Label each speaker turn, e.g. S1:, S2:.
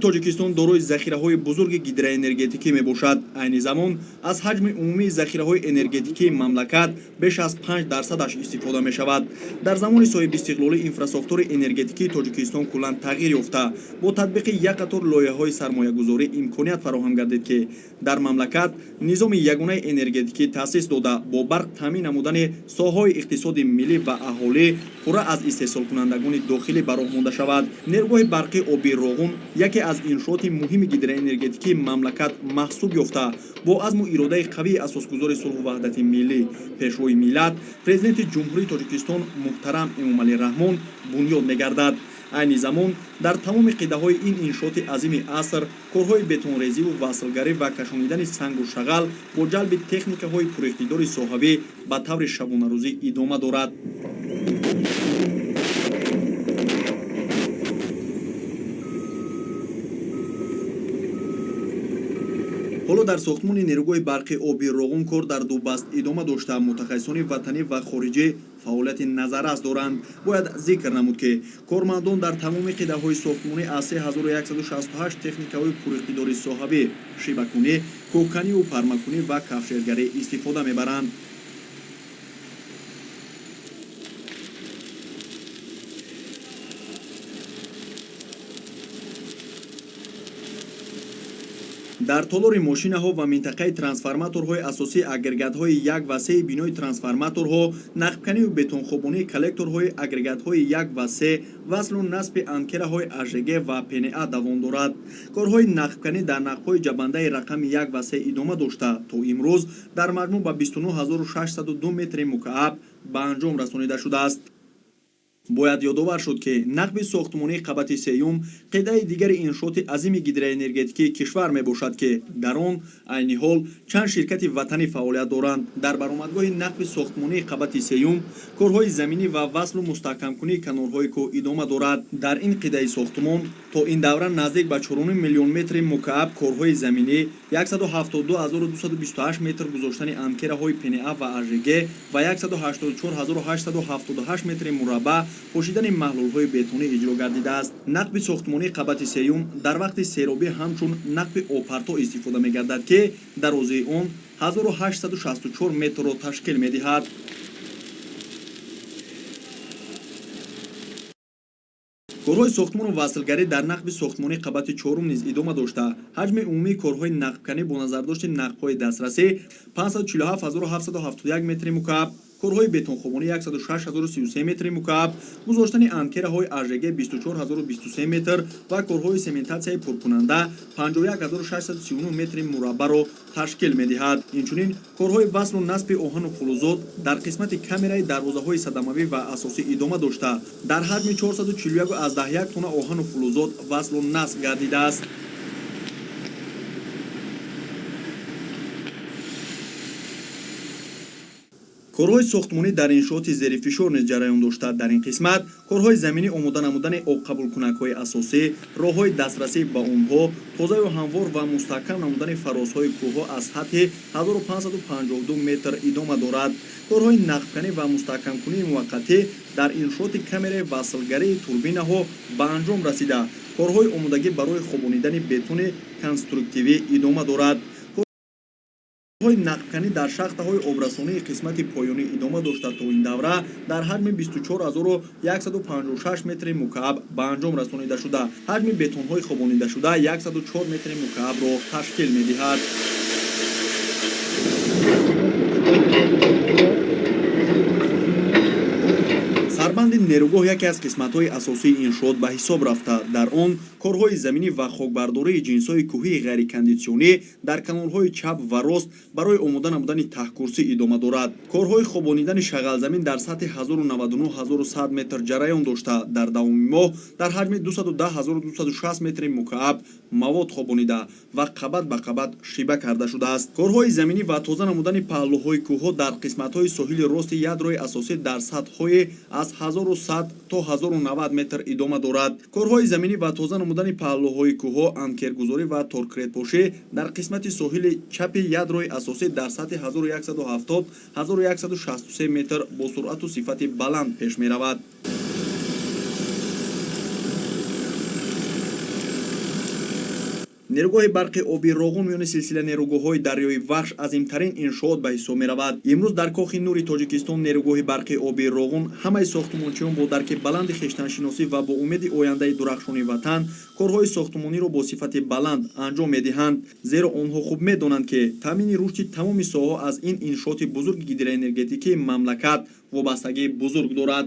S1: Тоҷикистон дорои захираҳои бузурги гидроэнергетикӣ мебошад. Айни замон аз ҳаҷми умумии захираҳои энергетикии мамлакат беш аз 5%-аш истифода мешавад. Дар замони соҳибистиқлолӣ инфрасохтори энергетикии Тоҷикистон куллан тағйир ёфта, бо татбиқи як қатор лоиҳаҳои сармоягузорӣ имконият фароҳам гардид, ки дар мамлакат низоми ягонаи энергетикӣ таъсис дода, бо барқ таъмин намудани соҳаҳои иқтисоди миллӣ ва аҳолӣ пурра аз истеҳсолкунандагони дохилӣ ба роҳ монда шавад. Нерӯгоҳи барқии обии Роғун яке аз иншооти муҳими гидроэнергетикии мамлакат маҳсуб ёфта, бо азму иродаи қавии асосгузори сулҳу ваҳдати миллӣ, пешвои миллат, Президенти Ҷумҳурии Тоҷикистон муҳтарам Эмомалӣ Раҳмон бунёд мегардад. Айни замон дар тамоми қитъаҳои ин иншооти азими аср корҳои бетонрезиву васлгарӣ ва кашонидани сангу шағал бо ҷалби техникаҳои пуриқтидори соҳавӣ ба таври шабонарӯзӣ идома дорад. Ҳоло дар сохтмони нерӯгоҳи барқи обии Роғун кор дар ду баст идома дошта, мутахассисони ватанӣ ва хориҷӣ фаъолияти назаррас доранд. Бояд зикр намуд, ки кормандон дар тамоми қитъаҳои сохтмонӣ аз 3168 техникаҳои пуриқтидори соҳавӣ, шибакунӣ, кӯҳканиву пармакунӣ ва кафшергарӣ истифода мебаранд. Дар толори мошинаҳо ва минтақаи трансформаторҳои асосии агрегатҳои 1 ва 3 бинои трансформаторҳо, нақбканиву бетонхобонии коллекторҳои агрегатҳои 1 ва 3, васлу насби анкераҳои АЖГ ва ПНА давом дорад. Корҳои нақбканӣ дар нақбҳои ҷабандаи рақами 1 ва 3 идома дошта, то имрӯз дар маҷмӯъ ба 29602 метри мукааб ба анҷом расонида шудааст. Бояд ёдовар шуд, ки нақби сохтмонии қабати сеюм қитъаи дигари иншооти азими гидроэнергетикии кишвар мебошад, ки дар он айни ҳол чанд ширкати ватанӣ фаъолият доранд. Дар баромадгоҳи нақби сохтмонии қабати сеюм корҳои заминӣ ва васлу мустаҳкамкунии канорҳои кӯҳ идома дорад. Дар ин қитъаи сохтмон то ин давра наздик ба 4 миллион метри мукааб корҳои заминӣ, 172228 метр гузоштани анкераҳои ПНА ва АЖГ ва 184878 метри мураббаъ пӯшидани маҳлулҳои бетонӣ иҷро гардидааст. Нақби сохтмонии қабати сеюм дар вақти серобӣ ҳамчун нақби обпарто истифода мегардад, ки дарозии он 1864 метрро ташкил медиҳад. Корҳои сохтмону васлгарӣ дар нақби сохтмонии қабати чорум низ идома дошта, ҳаҷми умумии корҳои нақбканӣ бо назардошти нақбҳои дастрасӣ 547771 метри мукааб, корҳои бетонхобонӣ 106033 метри мукааб, гузоштани анкераҳои АЖГ 24023 метр ва корҳои сементатсияи пуркунанда 51639 метри мураббаъро ташкил медиҳад. Инчунин корҳои васлу насби оҳану фулузот дар қисмати камераи дарвозаҳои садамавӣ ва асосӣ идома дошта, дар ҳаҷми 441,1 тонна оҳану фулузот васлу насб гардидааст. Корҳои сохтмонӣ дар иншооти зерифишор низ ҷараён дошта, дар ин қисмат корҳои заминӣ омода намудани обқабулкунакҳои асосӣ, роҳҳои дастрасӣ ба онҳо, тозаю ҳамвор ва мустаҳкам намудани фарозҳои кӯҳҳо аз сатҳи 1552 метр идома дорад. Корҳои нақбканӣ ва мустаҳкамкунии муваққатӣ дар иншооти камераи васлгарии турбинаҳо ба анҷом расида, корҳои омодагӣ барои хобонидани бетони конструктивӣ идома дорад. Корҳои нақбканӣ дар шахтаҳои обрасонии қисмати поёнӣ идома дошта, то ин давра дар ҳаҷми 24156 метри мукааб ба анҷом расонида шуда, ҳаҷми бетонҳои хобонидашуда 104 метри мукаабро ташкил медиҳад. Сарбанди нерӯгоҳ яке аз қисматҳои асосии иншоот ба ҳисоб рафта, дар он корҳои заминӣ ва хокбардории ҷинсҳои кӯҳии ғайрикондитсионӣ дар канорҳои чап ва рост барои омода намудани таҳкурсӣ идома дорад. Корҳои хобонидани шағалзамин дар сатҳи 1099-1100 метр ҷараён дошта, дар давоми моҳ дар ҳаҷми 210260 метри мукааб мавод хобонида ва қабат ба қабат шиба карда шудааст. Корҳои заминӣ ва тоза намудани паҳлӯҳои кӯҳҳо дар қисматҳои соҳили рости ядрои асосӣ дар сатҳҳои аз 1100 то 1090 метр идома дорад. Корҳои заминӣ ва тоза намудани паҳлӯҳои кӯҳҳо, анкергузорӣ ва торкретпошӣ дар қисмати соҳили чапи ядрои асосӣ дар сатҳи 1170-1163 метр бо суръату сифати баланд пеш меравад. Нерӯгоҳи барқи обии Роғун миёни силсила нерӯгоҳҳои дарёи Вахш азимтарин иншоот ба ҳисоб меравад. Имрӯз дар Кохи Нури Тоҷикистон, нерӯгоҳи барқи обии Роғун, ҳамаи сохтмончиён бо дарки баланди хештаншиносӣ ва бо умеди ояндаи дурахшони ватан корҳои сохтмониро бо сифати баланд анҷом медиҳанд, зеро онҳо хуб медонанд, ки таъмини рушди тамоми соҳаҳо аз ин иншооти бузурги гидроэнергетикии мамлакат вобастагии бузург дорад.